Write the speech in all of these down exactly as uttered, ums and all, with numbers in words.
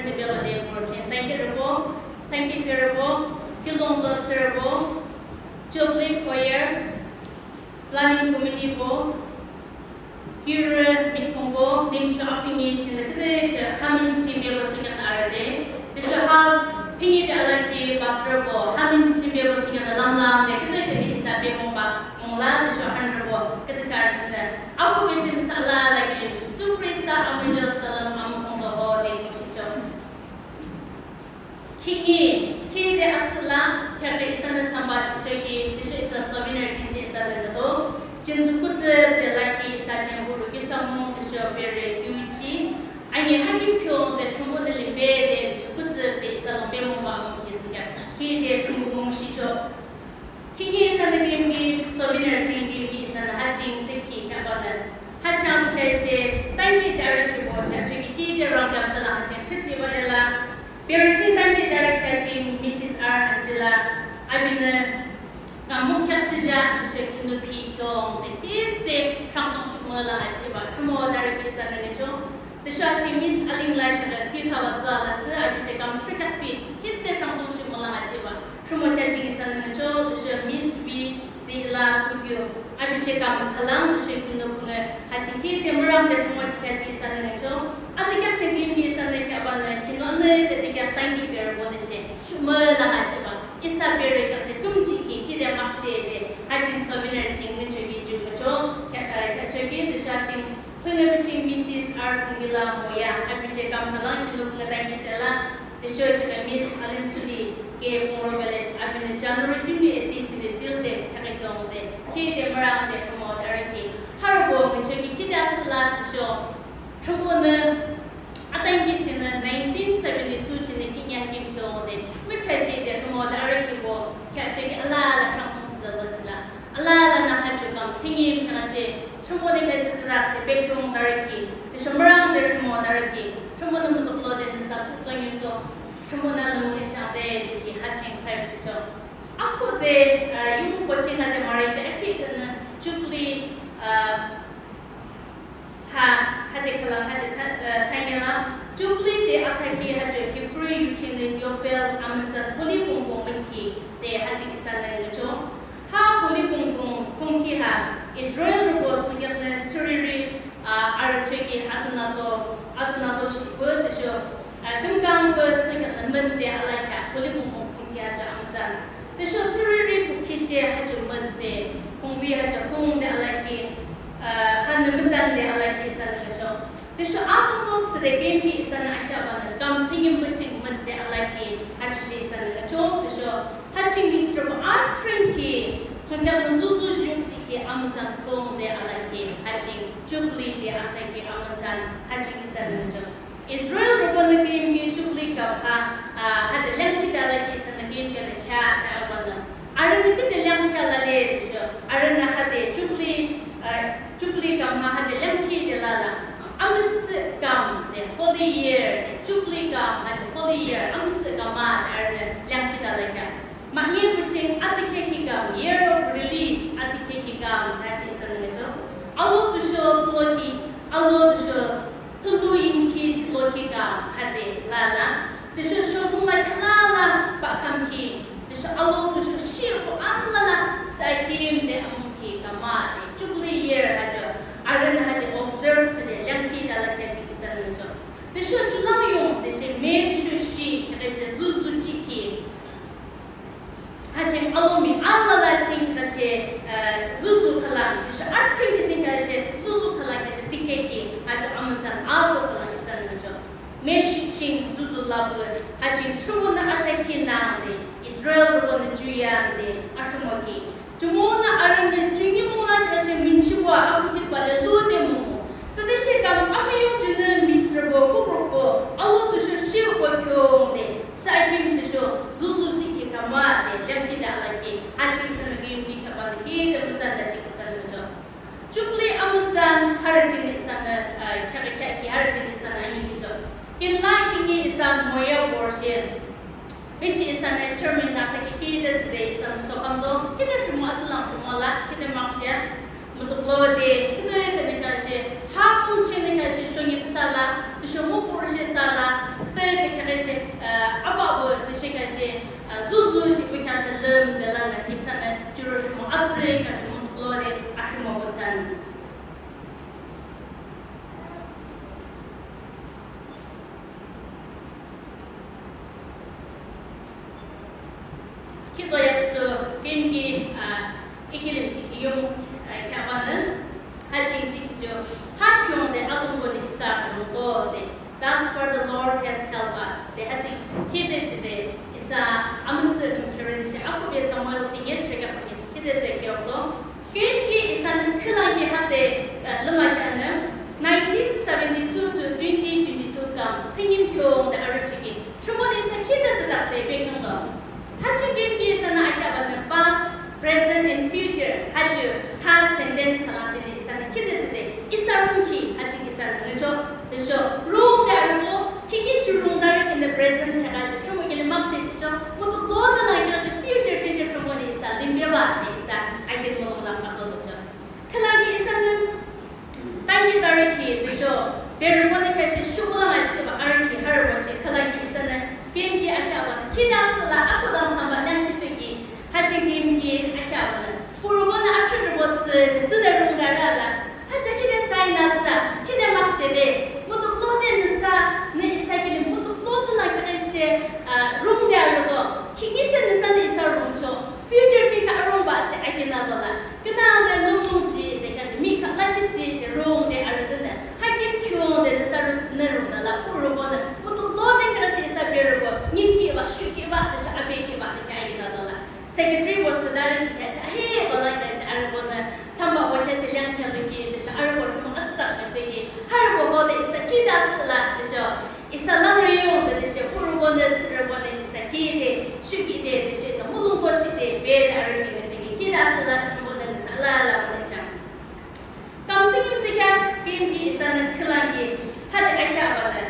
Nibaba de borchin, thank you rebo, thank you rebo, kiulongdo sürübo, Jubilee Choir, Planning Committee bo, kiurü mihkhungbo, nimsho apingi chingnü küdükhüh hamin chichim bebah thsungkheaknü arüde, tüsho ha pinide alaki pastor bo, hamin chichim bebah thsungkheaknü lamlam de küdükhüh ni isa bemübah mungla, tüsho hanrübo küdükhüh arüde. Akhuhbe chingnü isa alala kilim Jisu Khrista amüjah salem amükongdo hode mungshihchoh. Khihni, khide asühla, kheaküa isanü thsambah jihchoki, tüsho isa souvenir ching isanü ngüdo. Jingtsü kütsüde laki isa jingbuh rükitsang mung tüsho bere yuchi. Ani hakim kyo de Thrünpuhnü limbede, tüsho kütsüde isa lung bemübah mung ki thsungkheak. Khide Thrünpuh mungshihchoh. Khihni isanü kimki souvenir ching kimki isanü ha ching teki kheahbanü. Ha ching bu kheahshe, tanki de arükhibo kheahchoki khide rangkam de la ha ching teki ba de la. Bere ching tanki de arükhi ha ching Missus R Angela, abinü, kamuk kheak tüja, tüsho kinupi kyong de khide rangdung shuk müla ha ching ba, Thrünpuh de arükhi isanü ngüchoh. Tüsho ha ching Miss Aling la kheaküa thiyuthawa tsüa la tsü, abishe kam thrükheak pi, khide rangdung shuk müla ha ching ba. Thrünpuh kheak ching isanü ngüchoh, tüsho Miss B Zila Kukyo, abishe kam khülang, tüsho kinupü nge, ha ching khide mürangde Thrünpuh ching kheak ching isanü ngüchoh. Ati kheak ching kimki isanü kheahbanü, kinunü, kheak de kheak tanki bere bonü she, shuk müla ha ching ba. Isa bere kheak she, kümjihkhi, khide makshe de, ha ching souvenir ching ngüchoki ju ngüchoh, kheak, eh, kheahchoki, tüsho ha ching Pungü biching Missus R Thungila Moya, abishe kam khülang kinupü nge tanki chela, tüsho kheaküa Miss Alin Suli, K Pungro Village, abinü January twenty-eight chingnü tilde, kheaküa kyongde, khide mürangde Thrünpuh de arükhi, harbo ngüchoki khide asühla, tüsho, Thrünpuhnü, atanki chingnü nineteen seventy-two chingnü khihni hakim kyongde, mükheachihde Thrünpuh de arükhibo, kheahchoki alala rangdung tsüda zachila. Alalanü ha ju kam thingim kheaküa she, Thrünpuhnü kheaküa she tsüda, de bekhyung de arükhi, tüsho mürangde Thrünpuh de arükhi, Thrünpuhnü mutuklode nüsa tsühsoniuso, Thrünpuhnü lümlung ishangde, de ki ha ching kheak chichoh. Akhuhde, uh, yung boching hade maride, akhi kheaknü, Jubilee, uh, Ha, hade khülang hade tha-, eh, thangela, Jubilee de athakhi ha ju Hebrew yu chingnü Yobel amütsan holi bongbong mükhi de ha ching isanü ngüchoh. Ha holi bongbong kungki ha, Israelrübo thsungkheaknü thüriri, ah, arüchoki adünato, adünato shipü tüsho, ah, tümkangpü thsungkheaknü mün de alakheah, holi bongbong kungki ha ju amütsan. Tüsho thüriri kukhi she ha ju mün de, kungbi ha ju kung de alakhi, ah, hanü mütsan de alakhi isanü ngüchoh. Tüsho ato to thsüde kimki isanü akheahbanü kam thingim biching mün de alakhi ha ju she isanü ngüchoh. Tüsho ha ching mihtsürübo atrengki, thsungkheaknü zuzu jukchiki amütsan kung de alakhi ha ching Jubilee de athakhi amütsan ha ching isanü ngüchoh. Israelrübonü kimki Jubilee kam ha, ah, hade leangkhi de alakhi isanü kimki de kheah de aban. Arünü küde leangkhi lale tüsho, arünü hade Jubilee, ah, Jubilee kam ha hade leangkhi de lala. Amüsüh kam de holy year de, Jubilee kam ha de holy year, amüsüh kam ha de arünü leangkhi de alakhi. Mahne kuching atikhi kam, year of release, atikhi kam, ha shi isanü ngüchoh. Alo tüsho tuloki, alo tüsho tulu yingki chiloki kam, hade lala. Tüsho shozung la lala, bakhamki. Tüsho alo tüsho shiku alala, sakim de amukhi kam ha de. Jubilee year ha ju, arünü hade observe thsüde, leangkhi de alakhi ching isanü ngüchoh. Tüsho julang yung, tüsho me tüsho shi, kheaküa she zuzu chiki. Ha ching alomi alala ching kheaküa she, eh, zuzu khülang, tüsho atring ching kheaküa she zuzu khülang kheaküa she dikeakhi, ha ju amütsan ato khülang isanü ngüchoh. Meshi ching zuzu lapü, ha ching Thrünpuhnü athakhi nangde, Israelrübonü ju yande, ashumoki. Jumonü arünü ju nimung la kheaküa she minchibo akukitba le lude mung. Tütüshe kam amuyung junü mihtsürübo kukrukbo, alo tüsho shiubo kyongde, sakim tüsho zuzu chiki kam ha de, leangkhi de alakhi, ha ching isanü kimki kheahbanü kide mütsan de ching isanü ngüchoh. Jubilee amütsan harü ching isanü, ah, kheaküa kheaküa harü ching isanü anyi kichoh. Kinla kingi isa moya borü she. Bishi isanü chairman nü kheaküa kide thsüde isanü sokamdo, kide shimo atülang shimo la, kide makshe, mutuklode, kide kide kheaküa she, ha kung chingnü kheaküa she, shongi thsüla, tüsho mukuru she thsüla, kide kheaküa a, zuzu jihbuh kheaküshe lümde lanü isanü jurü rhimo atsü kheaküshe mutuklode arhimopü thsang. Khihni yapsu küyimki, a, I kilim jihkhi yung, a, kheahbanü, ha ching jihkhi ju, ha khiungde Atungpuhnü isa rungdo de, thus far the Lord has helped us de, ha ching khide jide, isa amüsüh nung khürünüshe, akhuhbe Samuel thüne thürükheak thüne jihkhide tsü kheahdo. Küyimki isanü khülangki hade, a, lümakheanü, nineteen seventy-two to twenty twenty-two kam thüning khiungde arüchoki, Thrünpuhnü isa khide atsüdakde bekhyah do. Ha ju küyimki isanü akheahbanü past, present and future. Ha ju ha sentence khülang chini isanü khide atsüde. Isa rungkhi ha ju isanü ngüchoh. Tüsho rungde arüdo. Khihni ju rungde arü khihni present kheaküshe Thrünpuh kilim makshe jihchoh. Mutuklode lang kheaküshe future shishi Thrünpuhnü isa limbebah de isa akin mulong lang atozochoh. Khülangki isanü tanki de arü ki tüsho berübonü kheaküshe shukula ngüchoh ba arü ki harüboshe khülangki isanü küyimki akheahbanü khide asühla akhuhde thsambah leangkhichoki ha ju küyimki akheahbanü purübonü atrürübo tsü tsüde rungde arü la ha ju khide sign atsa khide makshe de mutuklode nüsanü isa kilim mutuklode lang kheaküshe, a, rungde arüdo. Khihni she nüsanü isa rungchoh. Future shishi arungbah de akin adola. Künangde lümlung jide kheaküshe mihkhah lakhi jide rungde arüdünü. Ha kim khiungde nüsanü rungde la purübonü mutuklode kheaküshe isa berübo nimkihbah, shukihbah, tüsho abekihbah de kheaküshe akin adola. Secretary bo thsüde arü ki kheaküshe ahe dola kheaküshe arübonü thsambah bo kheaküshe leangkhi luki, tüsho arübo rhimo atsüdak ngüchoki, harübo hode isa khide asühla, tüsho isa langrü yungde tüsho purübonü, tsührübonü isa khide, shukide, tüsho isa mulong toshide, bede arü ki ngüchoki, khide asühla, Thrünpuhnü nüsa alala müngühchoh. Kam thüngim thükheak küyimki isanü khülangki, hade akheahbanü,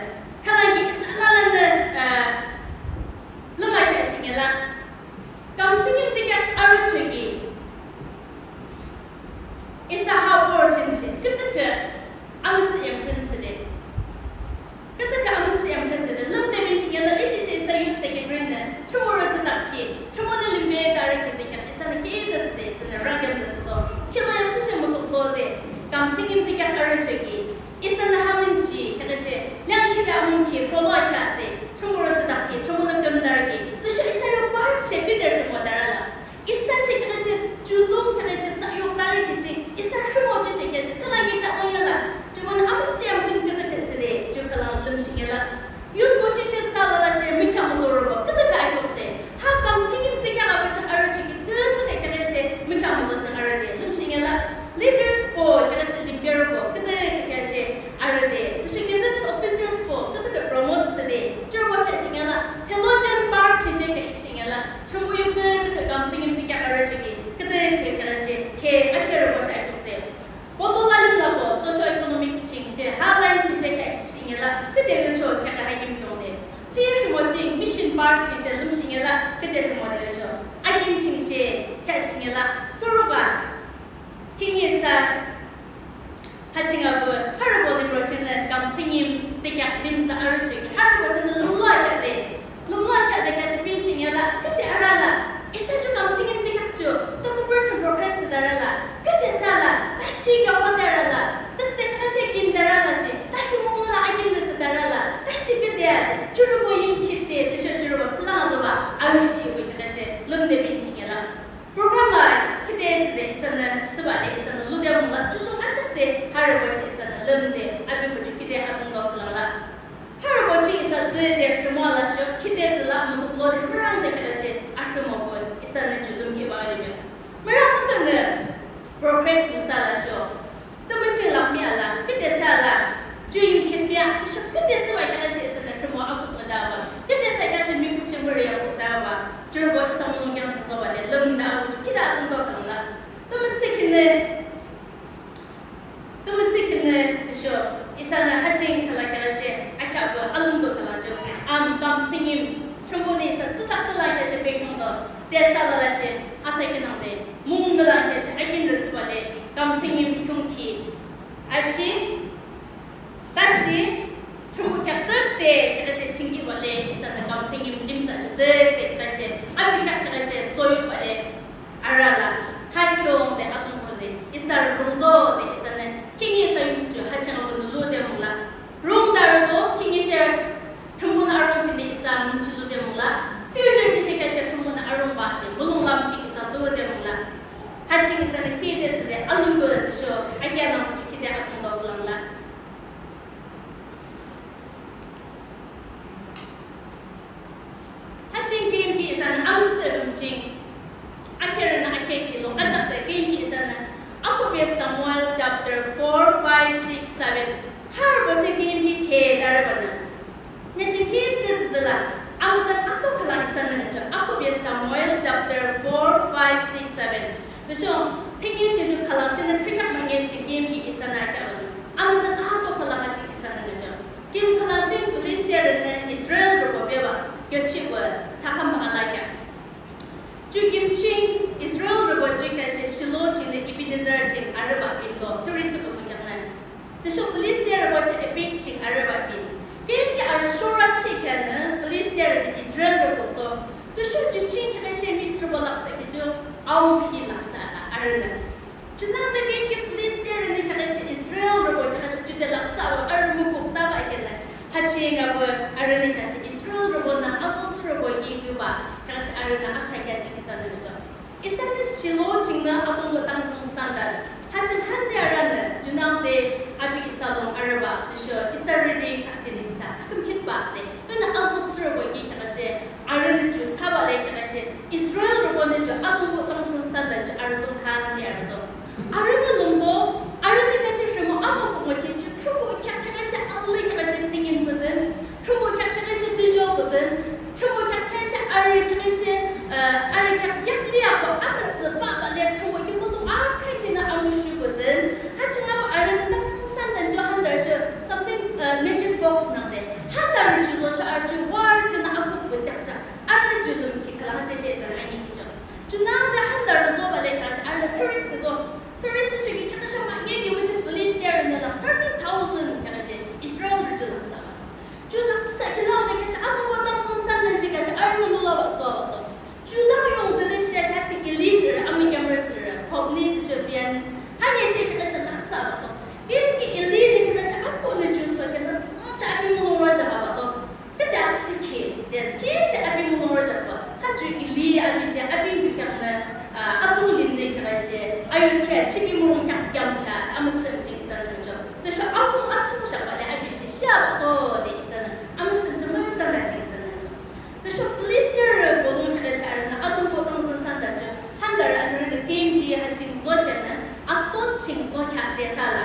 khülangki isa alalanü, a, lümakheahshih ngüla. Kam thüngim thükheak arüchoki isa ha borü ching she, küdükhüh amüsüh yam khün thsüde. Küdükhüh amüsüh yam khün thsüde. Lümde binshih ngüla, ishi she isa youth secretary nü Thrünpuh rü atsüdakhi, Thrünpuhnü limbe de arü ki thükheak isanü khide thsüde, isanü rang yam de thsüdo. Khide yam thsüshe mutuklode kam thüngim thükheak arüchoki isanü ha münchi kheaküshe leangkhide amungkhi rholo kheahde Thrünpuh rü atsüdakhi, Thrünpuhnü kümdarükhi, tüsho isa yo part she küde rhimode arü la. Isa she kheaküshe ju lung kheaküshe tsühyukdarükhi ching isa rhimochoh she kheaküshe khülangki khülang yala. Jumonü amüsüh yam khün küdükhüh thsüde ju khülang lümshih ngüla. Youth bo ching she thsülalashe mükheahmutorübo küdükhüh ayukde. Ha kam thüngim thükheak abuh ching arüchoki küdükhüh kheaküshe mükheahmuto ching arüde lümshih ngüla. Leaders bo kheaküshe limberübo küdükhüh kheaküshe arüde. Tüsho gazetted officers bo küdükhüh promote thsüde. Jurübo kheaküshe ngüla. Theologian part ching she kheaküshe ngüla. Thrünpuh yu küdükhüh kam thüngim thükheak arüchoki küdükhüh kheaküshe khe akerübo she ayukde. Boto lalim labo socio economic ching she, ha line ching she kheaküshe ngüla, küde rhimochoh kheaküshe ha kim khiungde. Fish rhimo ching mission part ching she lümshih ngüla, küde rhimode rhimochoh. Akin ching she kheaküshe ngüla, kuruba. Khihni isa ha ching abuh harübo limro chingnü kam thüngim thükheak limtsah arüchoki harübo chingnü lümlua kheahde, lümlua kheahde kheaküshe binshih ngüla, küde arü la. Isa ju kam thüngim thükheak ju tümüpürü ching progress thsüde arü la. Küde thsüla, tüsho kheak hode arü la. Tüde kheaküshe kinde arü la she, tüsho mung la akinde thsüde arü la. Tüsho küde jurübo yimkhitde, tüsho jurübo thsülang alaba, ashi bu kheaküshe lümde binshih ngüla. Program a küde thsüde isanü thsübah le isanü lude mung la ju lung ajakde harübo she isanü lümde api buju küde atungdo khülang la. Harübo ching isa thsüde rhimo alasho küde thsüla mutuklode mürangde kheaküshe arhimopü isanü ju lümkhiba alibe. Mürang mükünü progress müthsü alasho. Tümü ching lakmi ala, küde thsüla, ju yimkhitbea, isa küde thsübah kheaküshe isanü rhimo akuk müdaba. Küde thsübah kheaküshe mikuchi müri akuk müdaba. Jurübo isa mulong yam thsüsoba le, lümde abuh ju küde atungdo khülang la. Tümü thsükhinü, tümü thsükhinü, tüsho isanü ha ching khülang kheaküshe akheahbah alungbo khülang ju. Am kam thüngim, Thrünpuhnü isa thsüdak khülang kheaküshe bekhyah do. Te thsülalashe, athakhi nangde, mung khülang kheaküshe akinrü thsübah le, kam thüngim khiungkhi. Ashi, tüshe, Thrünpuh kheak tüde, kheaküshe chingkihbah le, isanü kam thüngim limtsah ju tüde, tüshe arüla, ha khiungde Atungpuhnü isa rungdo de isanü khihni isa yung ju ha ching abünü lude müla. Rungdarüdo, khihni she Thrünpuhnü arung khide isa mungchi lude müla. Future ching she kheaküshe Thrünpuhnü arungbah de mulonglam ching isa lude müla. Ha ching isanü khide thsüde alümbah tüsho akeanam ju khide atungdo kulang la. Ha ching küyimki isanü Amüsüh Rüm ching akerünü ake khilo ajak de küyimki isanü Akhuhbe Samuel chapter four, five, six, seven. Harübo ching küyimki khedarübanü, nü ching küyimki thsüde la amütsan ato khülang isanü ngücho. Akhuhbe Samuel chapter four, five, six, seven. Tüsho thüne ching ju khülang chingnü thrikhak münge ching küyimki isanü akebanü amütsan ato khülang ching isanü ngücho. Kim khülang ching Filistiarünü Israelrübo bebah kiochihbah thsakhambah alakheah. Ju kim ching Israelrübo ju kheaküshe Shilo chingnü Ebenezer ching arübah bindo, thürisi kusu kheaknü. Tüsho Filistiarübo she Aphek ching arübah bin. Küyimki arü shorü chikheanü Filistiarünü Israelrü kukdo. Tüsho ju ching kheaküshe mihtsürübo laksahkhi ju auphi laksah arünü. Junangde küyimki Filistiarünü kheaküshe Israelrübo kheaküshe jude laksahbah arü mukuk thabah kheanü, ha ching abo arünü kheaküshe Israelrübonü azo tsührübo ki kübah kheaküshe arünü athakhi ching isanü ngücho. Isanü Shilo chingnü Atungpuh tangzüng sangdan ha ching hande arünü junangde api isa lung arübah tüsho isa riri kheaküshe nü isa akümkhitbah de, inü azo tsührübo ki kheaküshe arünü ju thabah le kheaküshe Israelrübonü ju Atungpuh tangzüng sangdan ju arü lung hande arüdo. Arünü lungdo, arünü kheaküshe rhimo amokuk mükheah ju Thrünpuh kheak kheaküshe alü kheaküshe thüngün küdün, Thrünpuh kheak kheaküshe tüzho küdün, Thrünpuh kheak kheaküshe arü kheaküshe, uh, arü kheak yakli ako arü tsübah bale Thrünpuh ki mulong akhrekhinü amüshuh küdün. Ha ching abo arünü tangzüng sangdan ju handarü she something, uh, magic box nangde handarü ju zoshe arü ju war chingnü akuk bu jakjak arü ju lümkhi khülang ching she isanü anikhicho. Junangde handarü zobah le kheaküshe arü thürisi do. Thürisi shuki kheaküshe mah nge ki wüshe Filistiarünü lang thirty thousand kheaküshe Israelrü ju laksahbah. Ju laksah khülang de kheaküshe Atungpuh tangzüng sangdan she kheaküshe arünü lulabah tsübah do. Ju lang yungde le she kheaküshe Eli tsührü, amikyamrü tsührü, Hophni tüsho Phinehas, ani she kheaküshe laksahbah do. Küyimki Elinü kheaküshe apuhnü ju so kheaküshe tsüde api mulong rojabah do. Küde atsükhi de, küde api mulong rojabah. Ha ju Eli api she api kukyangnü, uh, atung limnü kheaküshe ayukhi chipi mulong kheak yamkhi Amüsüh Rüm ching isanü ngücho. Tüsho api atsü shakbah le api she shabah do de isanü Amüsüh Rüm ching mütsanda ching isanü ngücho. Tüsho Filistiarü bolung kheaküshe arünü Atungpuh tangzüng sangdan ju handarü arünü küyimki ha ching zokheanü Asdod ching zokheah de thala.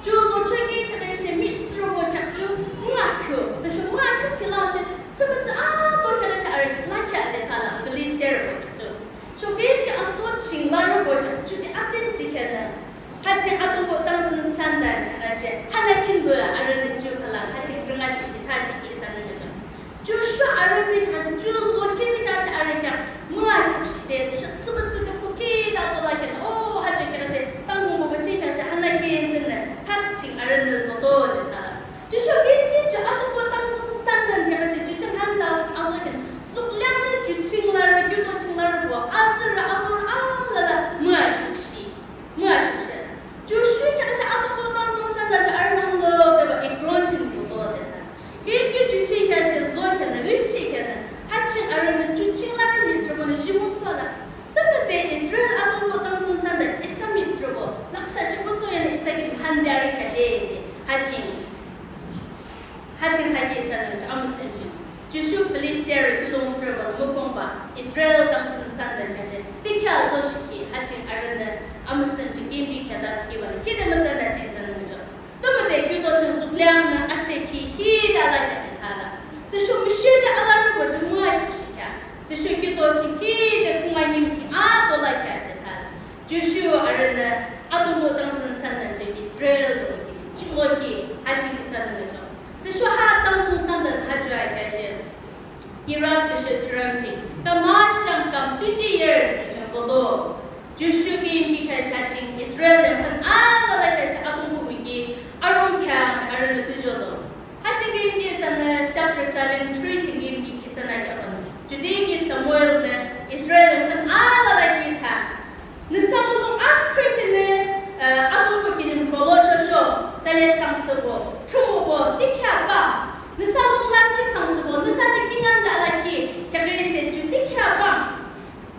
Ju zochoki kheaküshe mihtsürübo kheak ju müakhiuk. Tüsho müakhiuk khülang she tsümütsü ato kheaküshe arü lakheah de thala Filistiarübo kheak ju. Sho küyimki Asdod ching larübo kheak ju de atin jikheanü ha ching Atungpuh tangzüng sangdan kheaküshe hanakhinbah arünü ju khülang ha ching rünga jihkhi thajihkhi isanü ngücho. Ju sho arünü kheaküshe ju zokhi kheaküshe arü kheak müakhiukshihde tüsho tsümütsü kukhi tatola kheanü, o, ha ju kheaküshe tangmung bobo ching kheaküshe hanakhinbah nü thak ching arünü zodo de thala. Ju sho küyimki ju Atungpuh tangzüng sangdan kheaküshe ju ching handa azokheanü zukleangnü ju ching larü, kiuto ching larübo azürü azorü alala müakhiukshih. Müakhiukshih. Ju sho kheaküshe Atungpuh tangzüng sangdan ju arünü halo deba Ekron ching zodo de tha. Küyimki ju ching kheaküshe zokheanü, rishihkheanü, ha ching arünü ju ching larü mihtsürübonü jimung soala. Tümüde Israel Atungpuh tangzüng sangdan isa mihtsürübo laksahshihpü soyanü isa ki hande arü kheah le de. Ha ching ha ching thakhi isanü ngücho Amüsüh Rüm ching. Ju sho Filistiarü kiulongthsürübonü mukhungbah Israel tangzüng sangdan kheaküshe tikha zoshihkhi ha ching arünü Amüsüh Rüm ching küyimki kheahdakibanü khide mütsanda ching isanü ngücho. Tümüde kiuto ching zukleangnü ashekhi khide alakheah de thala. Tüsho mishede alarübo ju müakhiukshihkhi. Tüsho kiuto ching khide khunga nimkhi ato lakheah de thala. Ju sho arünü Atungpuh tangzüng sangdan ju Israel loki, ching loki, ha ching isanü ngücho. Tüsho ha tangzüng sangdan ha ju akheaküshe Kiriath tüsho Jearim ching, kam ashang kam twenty years ju ching zodo. Ju sho küyimki kheaküshe ha ching Israel yamkhün alala kheaküshe Atungpuh miki arung kheak arünü tüzhodo. Ha ching küyimki isanü chapter seven three ching küyimki isanü kheahbanü, Judüki Samuelnü Israel yamkhün alala ki tha Nüsa mulong athrakinnü, uh, Atungpuh kilim rholochoh sho, thale sangthsübo, Thrünpuh thakhi bah. Nüsa lung lakhi sangthsübo, nüsanü kingaün lakhi, kheaküshe ju thakhi bah.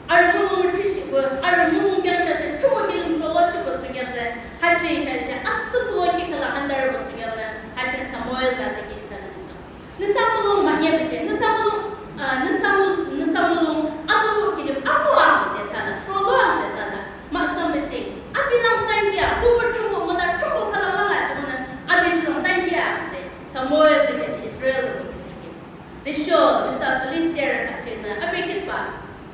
Arü mulong thrishi, arü mulong kheaküshe Thrünpuh kilim rholochoh sho kheakü, ha ching kheaküshe atsü kuloh ki khala andar sho kheakü, ha ching Samuel la thakhi isa nücho. Nüsa mulong manye beche, nüsa mulong, ah, nüsa mul-, nüsa mulong Atungpuh kilim abuang de thala, rholoang de thala, mahsam beche, api lang tangkia, bubu Thrünpuh mula Thrünpuh khala lang a chimona, api chilang tangkia de, Samuel de kheaküshe Israel de kheakü. Tüsho, nüsa Filistia rü kheaküshe na, api kitba,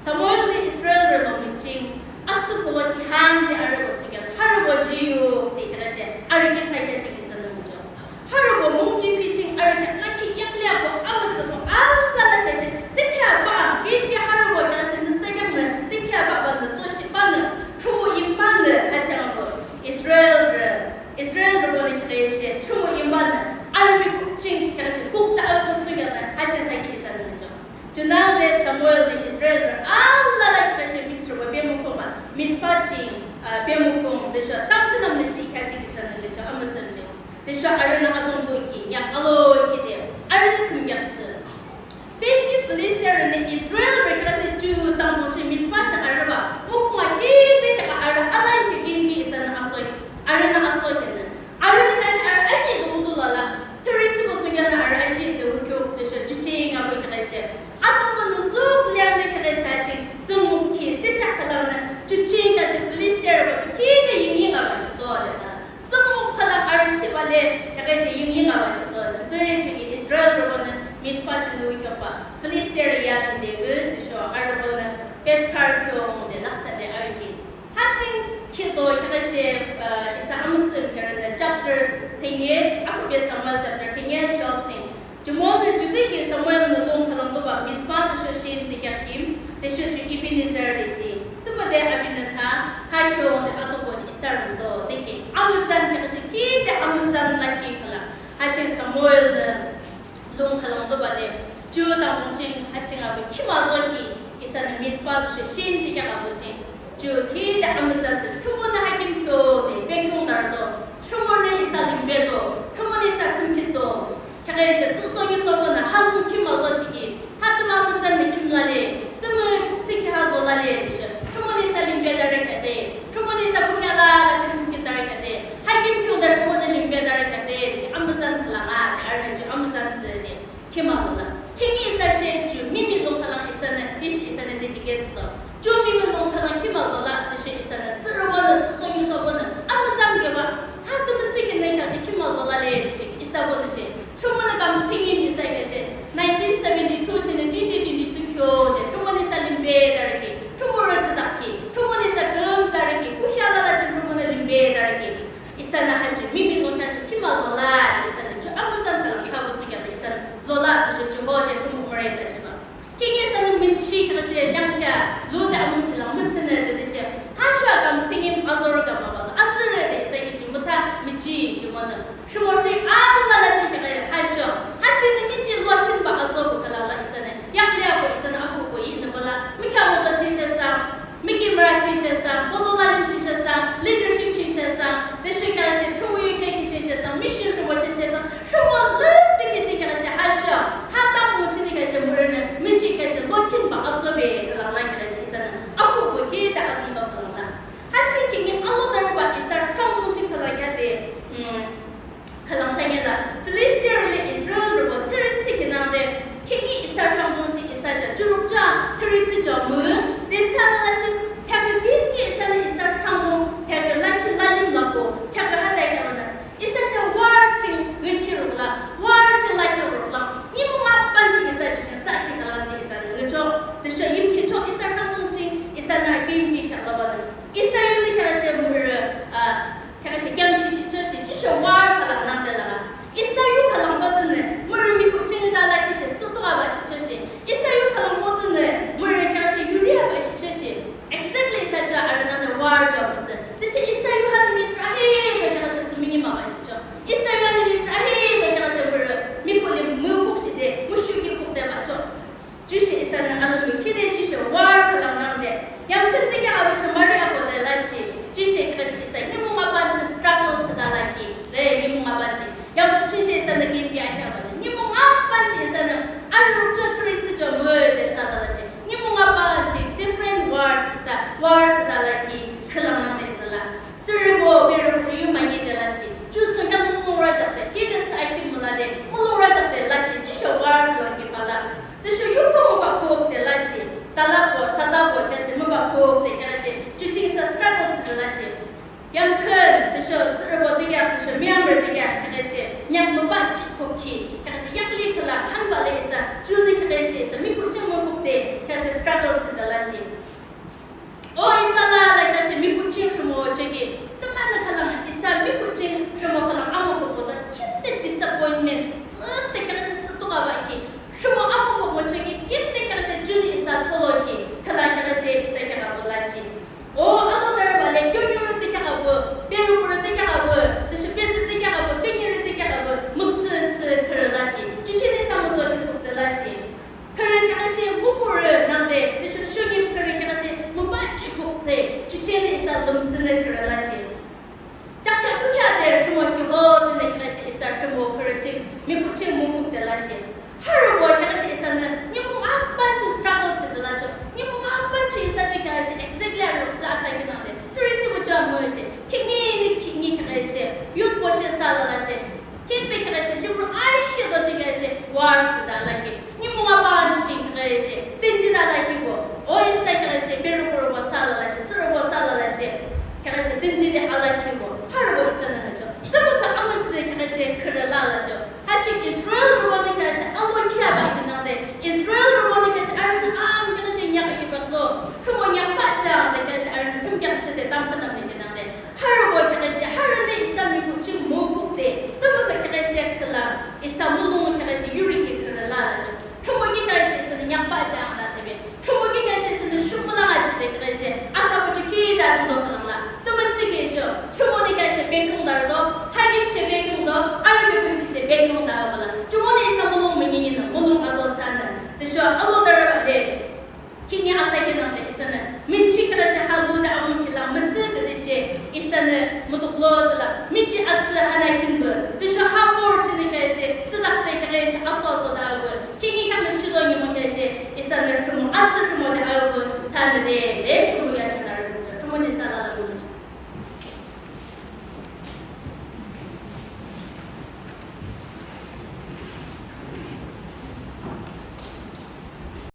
Samuel de Israel rü lung miching, atsü kuloh ki hande arübo thsungkheak, harübo jiyu de kheaküshe, arü ki thakhi ching isa nücho. Harübo mungji piching arü kheak lakhi yakli ako amütsübo alala kheaküshe, thakhi bah, gimki harübo kheaküshe nüsa kheaknü, thakhi bah banü, tsoshi banü, Thrünpuh yimbanü, ha ching ako, Israel rü, Israel rübonü kheaküshe, Thrünpuh yimbanü, arü mihkhuk ching kheaküshe, kukta ako thsungkheaknü, ha ching thakhi isa nücho. Junangde Samuel de Israel rü alala kheaküshe mihkhuk ching bemukhung bah, Mizpa ching, ah, bemukhung, tüsho tamkhüntamnü jihkhi ching isa nücho, amüsüh ching. Tüsho arünü Atungpuh ki, ya alo ki de, arünü khümkeak thsü. Tüsho Filistia rünü Israel rü kheaküshe ju tamkhüntamnü Mizpa ching arübah, mukhunga ki de kheak arü alan ki gimki isanü asoh, arünü asoh kinü. Arünü kheaküshe arü aji de udu lala, thürisi bo thsungkheaknü arü aji de ukyok tüsho ju ching abo kheaküshe. Atungpuhnü zuk leanü kheaküshe ching, tsüngmük ki, tüsho khalanü, ju ching kheaküshe Filistia rübo ju ki de yingying aba shi do de na. Tsüngmük khalang arü shibale, kheaküshe yingying aba shi do, jide jiki Israel rübonü Mizpa chingnü ukyokbah, Filistia rü yande gü, tüsho arübonü Beth-kar khiungde laksahde arü ki. Ha ching khito kheaküshe, uh, isa amüsüh kherünü chapter ten, akhuhbe Samuel chapter ten, twelve ching. Jumonü judüki Samuelnü lung khülang lubah Mizpa tüsho Shen de kheak kim, tüsho ju Ebenezer de ji. Tümüde apinü tha, tha khiungde Atungpuhnü isa rhangdo de ki. Amütsan kheaküshe ki de amütsan lakhi khala. Ha ching Samuelnü lung khülang lubah le, ju tamkhüntamnü ching, ha ching abo khima zoki, isanü Mizpa tüsho Shen de kheak abo ching. Ju ki de amütsan thsü, Thrünpuhnü ha kim khiungde, bekhiungdarüdo, Thrünpuhnü isa limbedo, Thrünpuhnü isa khümkhitdo. Kheaküshe tsühsoniusobonü ha lung khima zoshihkhi, ha tümü amütsannü khim lale, tümü tsükhi ha zo lale, tüsho Thrünpuhnü isa limbedarü kheakde, Thrünpuhnü isa kukhi alala ching khümkhitdarü kheakde, ha kim khiungde Thrünpuhnü limbedarü kheakde, amütsan khalang a, arünü ju amütsan thsüde, khima zola. Khihni isa she ju mihmih lung khülang isanü, ishi isanü dedicate thsüdo. Ju mihmih lung khülang khima zola, tüshe isanü, tsührübonü, tsühsoniusobonü, amütsan keba, ha tümü thsükhinü kheaküshe khima zola le, tüshe, isabonü she. Thrünpuhnü kam thingim isa kheaküshe, nineteen seventy-two chingnü twenty twenty-two khiungde, Thrünpuhnü isa limbedarü ki, Thrünpuh rü tsüdakhi, Thrünpuhnü isa kümdarü ki, kukhi alala ching Thrünpuhnü limbedarü ki. Isanü ha ju mihmih lung kheaküshe khima zola, isanü ju amütsan khalang kabo thsungkheakde isanü zola, tüshe ju hode Thrünpuh müreda sheba. Khihni isanü münchi kheaküshe leangkhi, lude amungkhi lang mütsünü de tüshe. Ha sho kam thingim azorü kam abala, azürü de isa ki ju mütha münchi ju münü. Shimoshi alala ching kheaküshe ha sho. Ha chingnü münchi lokhinbah azo bu khalala isanü. Yakli abo isanü abubuh yinü bala. Mükheahmüdo ching she sang, miki mürü ching she sang, boto lalim ching she sang, leadership ching she sang, tüshe kheaküshe Thrünpuh yu kheakü ching she sang, mission rhimo ching she sang, rhimo lüpdükhi ching kheaküshe ha sho, ha tamkhüntamnü ching kheaküshe mürünü, münchi kheaküshe lokhinbah azo be khalala kheaküshe isanü, abubuh ki de adungto khalala. Ha ching khihni alodarübah isa rhangdung ching khala kheakde, mm, Khülang thsangila, Filistirü le Israelrübo thürüsih khinangde, khihni isa rhangdung ching isa ja jurukja, thürüsih ja mü, de thsülalashe, thakü binki isanü isa rhangdung, thakü lakhi lalim lako, thakü hade kheahbanü, isa she war ching ngükhi rukla, war ching lakhi rukla, nimung aban ching isa ju she thsakhi khalashe isanü ngüchoh, tüsho yimkhichoh isa rhangdung ching, isanü binki kheahbanü, isa yunü kheaküshe mürü, ah, Kheaküshe kheam khishichoh she, jisho war khülang nangde lala. Isa yu khülang botünü, mürü mihkhuk ching ngüda lakhishe, sütüka bashichoh she. Isa yu khülang botünü, mürü kheaküshe yuri le isa junü kheaküshe isa mihkhuk ching mukuk de kheaküshe struggle thsüde lashe, o isa alala kheaküshe mihkhuk ching rhimochoki, tümünü khülang isa mihkhuk ching rhimo khülang amokokbo tha küde disappointment